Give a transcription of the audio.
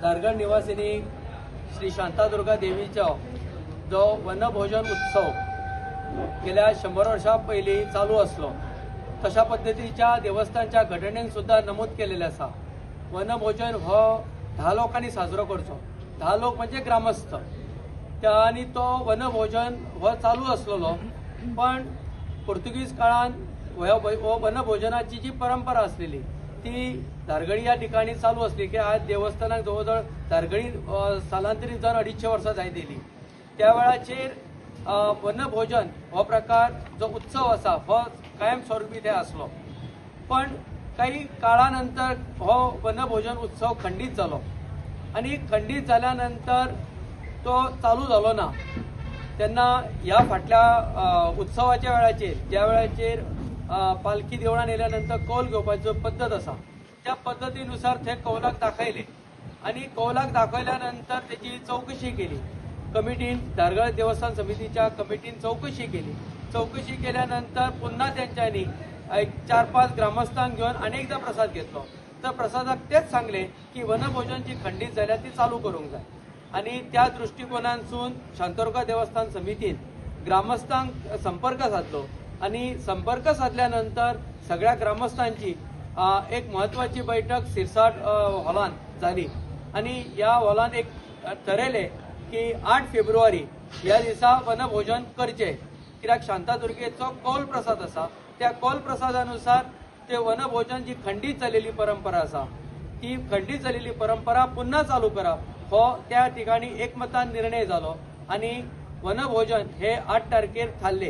धारगळ निवासिनी श्री शांतादुर्गा देवीचो जो वनभोजन उत्सव गेल्या 100 वर्सां पयलीं चालू आसलो, तशा पद्दतीच्या देवस्थानच्या घटनेन सुद्दां नमूद केलेलें आसा. वनभोजन हो 10 लोकांनी साजरो करचो, 10 लोक म्हणजे ग्रामस्थ. आनी तो वनभोजन हो चालू आसलेलो, पण पोर्तुगीज काळान हो वनभोजनाची जी परंपरा आसलेली ती धारगळी ह्या ठिकाणी चालू आसली की आज देवस्थानाक जवळ जवळ धारगळी स्थलांतरीत जावन 250 वर्सां जायत येयली. त्या वेळाचेर वनभोजन हो प्रकार जो उत्सव आसा हो कायम स्वरुपी ते आसलो, पण काही काळा नंतर हो वनभोजन उत्सव खंडीत जालो आनी खंडीत जाल्या नंतर तो चालू जालो ना. तेन्ना ह्या फाटल्या उत्सवाच्या वेळाचेर ज्या वेळाचेर पालखी देवळान येयल्या नंतर कौल घेवपाचो पद्दत आसा त्या पद्दतीनुसार ते कौलाक दाखयले आनी कौलाक दाखयल्या नंतर तेची चवकशी केली कमिटीन, धारगळ देवस्थान समितीच्या कमिटीन चवकशी केली. चवकशी केल्यानंतर पुन्हा त्यांच्यानी एक 4-5 ग्रामस्थांक घेवन अनेकदा प्रसाद घेतलो. तर प्रसादाक तेच सांगले की वनभोजन जी खंडीत जाल्या ती चालू करूंक जाय आनी त्या दृश्टिकोनांतसून शांतादुर्गा देवस्थान समितीन ग्रामस्थांक संपर्क साधलो आनी संपर्क साधल्या नंतर सगळ्या ग्रामस्थांची एक म्हत्वाची बैठक सिरसाट हॉलान जाली आनी ह्या हॉलान एक ठरयलें की 8 फेब्रुवारी ह्या दिसा वनभोजन करचें, कित्याक शांतादुर्गेचो कौल प्रसाद आसा. त्या कौल प्रसादानुसार ते वनभोजन जी खंडीत जालेली परंपरा आसा ती खंडीत जालेली परंपरा पुन्हा चालू करप हो त्या ठिकाणी एकमतान निर्णय जालो आनी वनभोजन हे 8 तारखेर थारले.